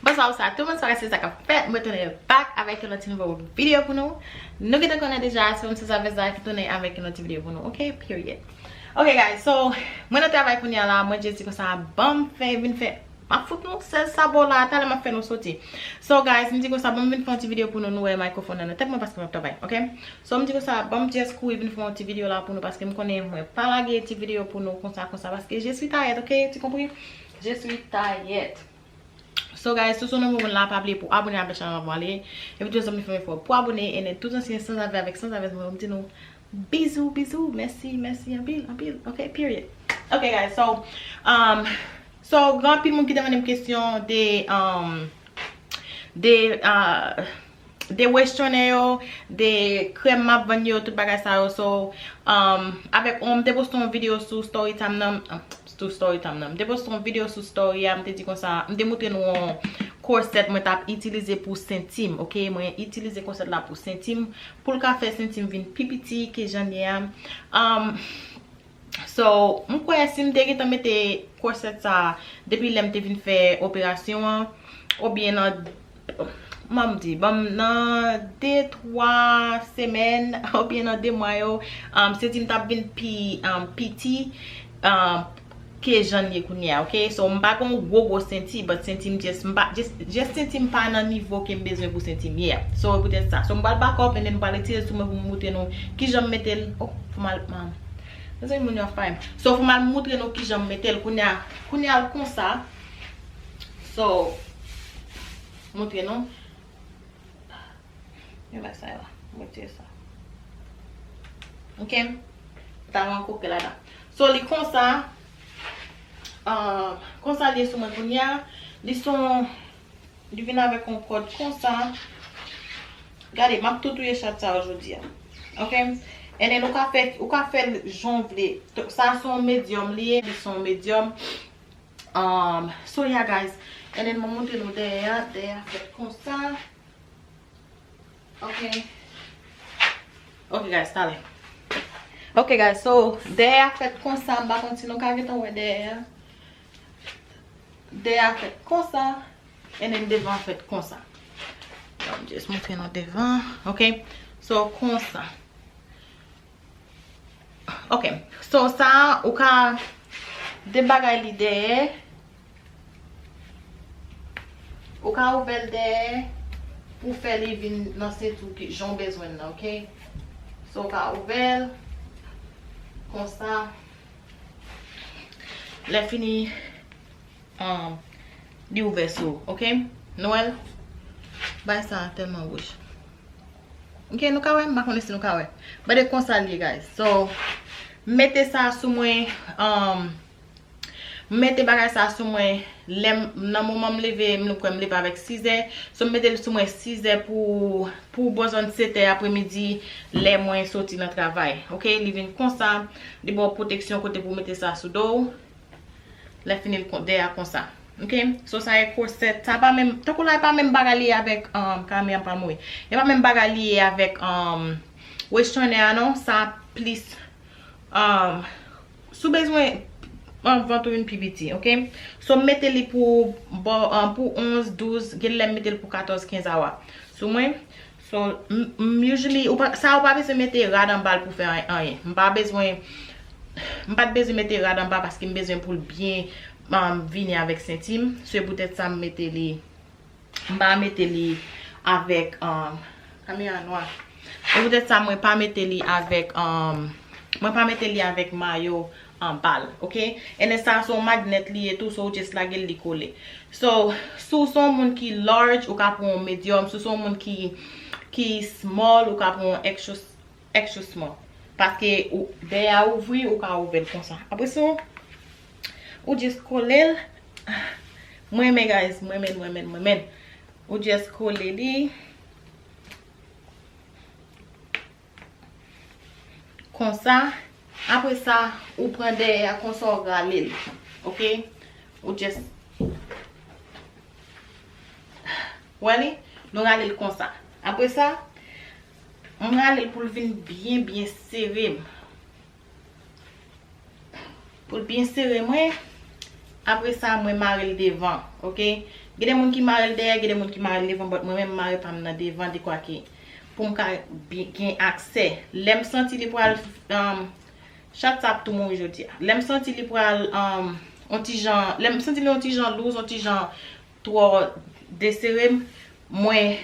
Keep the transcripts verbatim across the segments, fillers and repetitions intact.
Bonswa, bonswa tout moun, sa se sa k ap fèt. Mwen tounen back avèk yon lòt ti nouvo videyo pou nou. Nou gentan konnen deja, se menm Sans Affaires la ki tounen avèk yon lòt ti videyo pou nou, ok? Period. Ok, guys, so, mwen nan travay kounye a la, mwen just di konsa, ban m fè, vin fè, m ap fout nou sèz sabò la, talè m ap fè nou soti. So, guys, m di konsa, ban m vin fè yon ti videyo pou nou, nou wè mikrofòn nan nan tèt mwen paske m ap travay, ok? So, m di konsa, ban m just kouri vin fè yon ti videyo la pou nou paske m konnen mwen pa lage ti videyo pou nou konsa, konsa, paske je suis tired, ok? Tu compris? Je suis tired. So guys, si w se yon nouvo moun la, pa bliye pou abone avèk chanèl la pou ale. Epi tou zanmi fanmi fò pou abone, and then tout ansyen Sans Affaires avèk Sans Affaires mwen, m di nou bizou, bizou, mèsi, mèsi anpil, anpil. Ok, period. Ok guys, so, um, so gen anpil moun ki te mande m kesyon de, um, de, uh, de westernè yo, de krèm m ap vann yo, tout bagay sa yo. So, um, avèk, um, m te poste yon videyo sou story time nan, um, sou story time nan. M te poste yon videyo sou story a, m te di konsa, m te moutre nou yon corset mwen t ap itilize pou senti m, ok? Mwen itilize corset la pou senti m, pou l ka fè senti m vin pi piti ke jan l ye a. Um, So, m kwè si m te gentan mete corset sa depi lè m te vin fè operasyon an, oubyen nan, m ap di, ban m nan de, twa semèn, oubyen nan de mwa yo, um, senti m t ap vin pi, um, piti, um, ke jan l ye kounye a, ok? So, m pa gen yon gwo, gwo senti, but senti m just, m pa, just, just senti m pa nan nivo ke m bezwen pou senti m ye a. So, e poutèt sa. So, m pral back up, and then m pral retire l sou mwen pou m moutre nou kijan m mete l. Oh, fò m al, um, Mezanmi, moun yo ap fay m. So, fò m al moutre nou kijan m mete l. Kounye a, kounye a l konsa. So, moutre nou. Yon bagay sa yo. Mwen retire sa. Ok? Talon koke ladan. So, li konsa. Ah, konsa li ye sou mwen kounye a. Li son Li vin avèk yon kòd konsa. Gade, m ap tou touye chat sa yo jodi a. Ok? And then, ou ka fè, ou ka fè l jan w vle. Sa se yon medium li ye, li se yon medium. Um, so, yeah, guys. And then, mwen montre nou dèyè a. Dèyè a fèt konsa. Ok. Ok, guys, talè. Ok, guys, so, dèyè a fèt konsa. M pa konn si nou ka gentan wè dèyè a. Dèyè a fèt konsa. And then devan fèt konsa. Bon, m just montre nou devan. Ok. So, konsa. Ok. So, sa, ou ka de bagay li dèyè. Ou ka ouvè l dèyè pou fè li vin nan senti w ki jan w bezwen l nan, ok? So, ou ka ouvè l konsa. Lè fini, um, li ouvè sou ou, ok? Nou wè l? Bagay sa a tèlman wouj. Ok, nou ka wè? M pa konnen si nou ka wè. Gade konsa l ye, guys. So, m mete sa sou mwen, um, m mete bagay sa sou mwen lè m, nan moman m leve, m kwè m leve avèk sizè. So, m mete l sou mwen sizè pou, pou bò zòn setè apremidi, lè mwen soti nan travay. Ok, li vin konsa, li ba w pwoteksyon kote pou w mete sa sou do w. Lè fini l kon, dèyè a konsa. Ok? So, sa e corset. Sa pa menm, tankou la, e pa menm bagay li ye avèk, um, kamera pa mouri. E pa menm bagay li ye avèk, um, westernè a, non. Sa plis, um, si w bezwen, um, vant ou vin pi piti, ok? So, m mete li pou, bò, um, pou onz, douz, gen lè m mete l pou katòz, kenz awa. Sou mwen, So, m, m usually, ou pa, sa ou pa bezwen mete rad anba l pou fè an-, anyen. M pa bezwen, m pa t bezwen mete rad anba paske m bezwen pou l byen, um, vini avèk senti m. Se poutèt sa m mete li, m pa mete li avèk, um, kamera nwa. Se poutèt sa mwen pa mete li avèk, um, mwen pa mete li avèk mayo anba l, ok? And then sa se yon magnet li ye tou, so ou just lage l, li kole. So, si w se yon moun ki large, ou ka pran yon medium. Si w se yon moun ki, ki small, ou ka pran yon extra, extra small. Paske ou, dèyè a ouvri, ou ka ouvè l konsa. Apre sa, ou just kole l. Mwen renmen, guys, mwen renmen, mwen renmen, mwen renmen. Ou just kole li. Konsa, apre sa, ou pran dèyè a konsa, ou rale l. Ok? Ou just, wè li? Nou rale l konsa. Apre sa, m rale l pou l vin byen, byen sere m. Pou l byen sere mwen. Apre sa, mwen mare l devan, ok? Gen de moun ki mare l dèyè, gen de moun ki mare l devan, but mwen menm m mare pa m nan devan, dekwa ke pou m ka bi- gen aksè. Lè m santi li pral, um, chat sa ap tou mouri jodi a. Lè m santi li pral, um, on ti jan, lè m santi li on ti jan loose, on ti jan twò desere m, mwen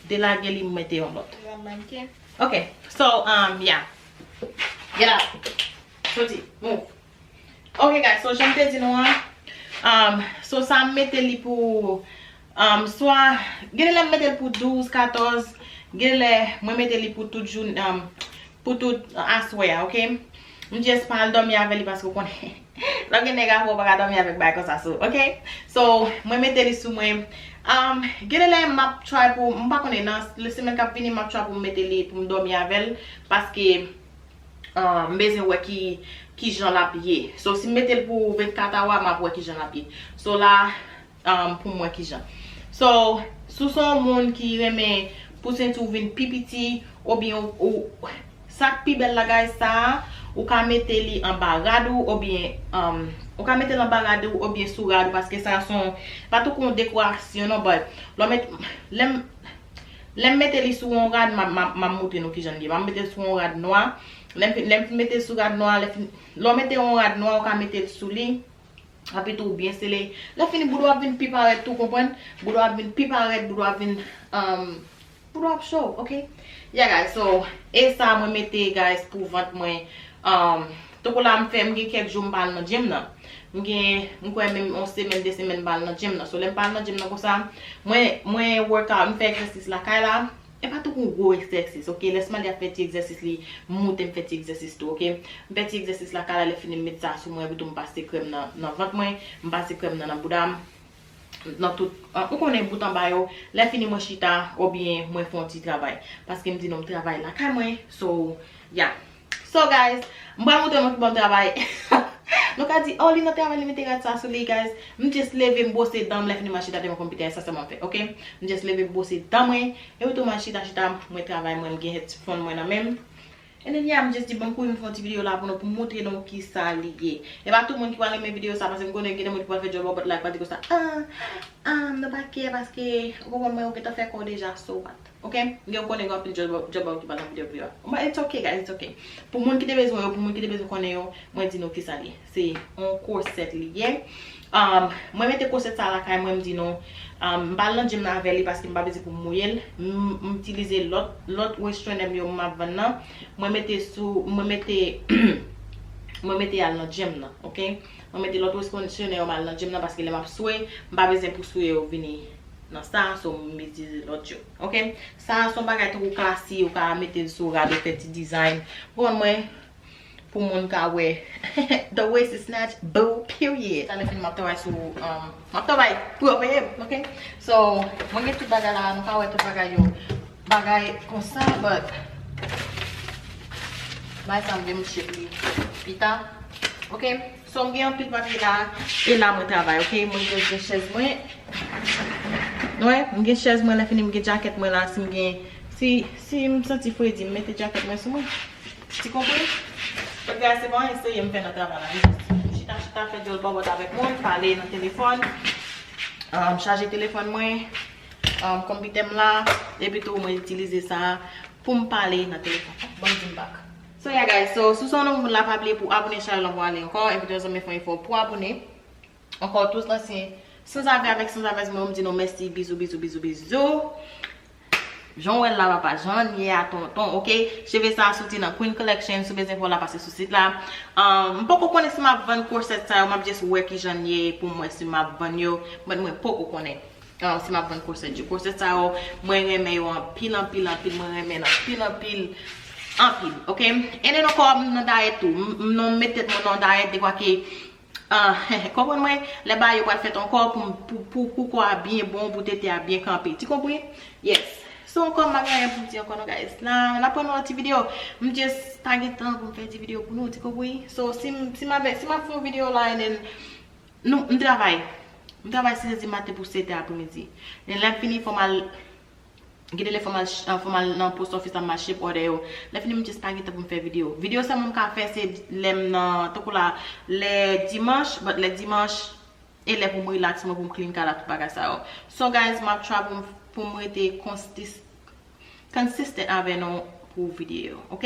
delage li, m mete yon lòt. Ok, so, um, yeah. Get out. Soti, move. Ok, guys, so jan m te di nou an, um, so sa m mete li pou, um, swa, gen lè m mete l pou douz, katòz, gen lè mwen mete li pou tout jounen, um, pou tout aswè a, ok? M just pa al dòmi avè li paske w konnen, lè w gen nèg avè w, w pa ka dòmi avèk bagay konsa sou, ok? So, mwen mete li sou mwen. Um, gen lè m ap try pou, m pa konnen, nan le semèn k ap vini, m ap try pou m mete li, pou m dòmi avè l, paske, um, m bezwen wè ki, ki jan l ap ye. So, si m mete l pou vennkat awa, m ap wè ki jan l ap ye. So, la, um, pou m wè ki jan. So, si w se yon moun ki renmen pou senti w vin pi piti, oubyen ou, ou, sa k pi bèl la, guys, sa a, ou ka mete li anba rad ou, oubyen, um, ou ka mete l anba rad ou, oubyen sou rad ou, paske sa a se yon, pa tankou yon dekorasyon, non, but, lè w met, lè m, lè m mete li sou yon rad, m ap, m ap, m ap montre nou ki jan l ye. M ap mete l sou yon rad nwa. Lè m fin, lè m fin mete l sou rad nwa, lè fin, lè w mete yon rad nwa, ou ka mete l sou li. Epi tou, byen sele. Lè fini, bouda w ap vin pi parèt tou, konprann? Bouda w ap vin pi parèt, bouda w ap vin, um, bouda w ap cho, ok? Yeah, guys, so, e sa mwen mete, guys, pou vant mwen. Um, tankou la, m fè, m gen kèk jou m pa al nan gym nan. M gen, m kwè menm yon semèn, de semèn m pa al nan gym nan. So, lè m pa al nan gym nan konsa, mwen, mwen workout, m fè egzèsis lakay la. E pa tankou gwo egzèsis, ok? Lè Smiley ap fè ti egzèsis li, m moute m fè ti egzèsis tou, ok? M fè ti egzèsis lakay la, lè fini m met sa sou mwen, epi tou m pase krèm nan, nan vant mwen, m pase krèm nan, nan bouda m, nan tout, ah, ou konnen bout anba yo. Lè fini mwen chita, oubyen mwen fè yon ti travay. Paske m di nou m travay lakay mwen, so, yeah. So, guys, m pral montre nou ki bò m travay. Nou ka di, oh, li nan travay, li mete rad sa sou li, guys. M just leve, m bwose dan m, lè fini m al chita devan konpitè a, sa sèlman m fè, ok? M just leve, m bwose dan mwen, epi tou m al chita, chita, mwen travay, mwen, m gen headphone mwen nan men m. And then, yeah, m just di, bon, m kouri m fè yon ti videyo la pou nou, pou m montre nou ki sa li ye. E pa tout moun ki pral renmen videyo sa, paske m konnen gen de moun ki pral fè djòl bòbòt la, ki pral di konsa, ah, ah, m nan pa kè, paske, ou konprann mwen, ou gentan fè kò w deja, so what? Ok? M gen, ou konnen gen anpil djòl bò-, djòl bòbòt ki pral nan videyo pou yo. But it's ok, guys, it's ok. Pou moun ki te bezwen yo, pou moun ki te bezwen konnen yo, mwen di nou ki sa li ye. Se yon corset li ye. Um, mwen mete corset sa lakay mwen, m di nou, um, m pa al nan gym nan avè li paske m pa bezwen pou m mouye l. M, m itilize lòt, lòt waist trainer m yo m ap vann nan. Mwen mete sou, mwen mete, mwen mete al nan gym nan, ok? Mwen mete lòt waist trainer yo m al nan gym nan paske lè m ap swe, m pa bezwen pou swe yo vini nan sa, so m itilize lòt yo, ok? Sa a se yon bagay tankou klasi, ou ka mete l sou rad, ou fè ti design. Bon, mwen, pou moun ka wè. The waist is snatch, boo, period. Talè fini, m ap travay sou, um, m ap travay pou yo peye m, ok? So, mwen gen tout bagay la, nou ka wè tout bagay yo. Bagay konsa, but bagay sa m gen m shape li pita, ok? So, m gen anpil papye la, e la mwen travay, ok? Mwen gen, gen chèz mwen. Wè, m gen chèz mwen, lè fini m gen jakèt mwen la, si m gen, si, si m santi fredi, m mete jakèt mwen sou mwen. Ti konprann? Bagay se pa anyen serye m fè nan travay la. M jis chita, chita, fè djòl bòbòt avèk moun, pale nan telefòn, um, chaje telefòn mwen, um, konpitè m la, epi tou mwen itilize sa pou m pale nan telefòn. Bon, m vin back. So, yeah, guys, so, si w se yon moun la, pa bliye pou abone, channel la pou ale ankò, epi tou zanmi fè yon efò pou abone. Ankò, tout ansyen, sanzave avèk sanzavèz mwen, m di nou mèsi, bizou, bizou, bizou, bizou. Jan w wè l la, papa, jan l ye a, tonton, ok? Cheve sa a soti nan Queen Collection, si w bezwen fè w la, pase sou sit la. Um, m poko konnen si m ap vann corset sa yo, m ap just wè ki jan l ye pou m wè si m ap vann yo, but mwen poko konnen, um, si m ap vann corset yo. Corset sa yo, mwen renmen yo anpil, anpil, anpil, mwen renmen l anpil, anpil, anpil, ok? And then ankò, m nan dayèt tou, m, m nan met tèt mwen nan dayèt, dekwa ke Ah, konprann mwen, lè bagay yo pral fèt ankò pou, pou, pou, pou kò a byen bon, pou tete a byen kanpe. Ti konpri? Yes. So, ankò, m pa gen anyen pou m di ankò non, guys. La, n ap pran yon lòt ti videyo. M just pa gen tan pou m fè ti videyo pou nou, ti konpri? So, si m, si m ap, si m ap fè yon videyo la, and then, nou, m travay. M travay sis è di maten pou sèt è apremidi. And lè m fini, fò m al Gen de lè fò m al ch-, fò m al nan post office la, m al shape order yo. Lè fini, m just pa gen tan pou m fè videyo. Videyo sèlman m ka fè, se lè m nan, tankou la, lè dimanch, but lè dimanch, E lè pou m relax, mwen pou m clean kay la, tout bagay sa yo. So guys, m ap try pou m, pou m rete consist-, consistent avè nou pou videyo, ok?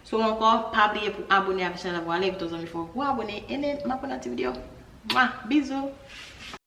So ankò, pa bliye pou abone avèk chanèl la, pou ale, pou zanmi fò pou abone, and then m ap nan ti videyo. Mwa, bizou!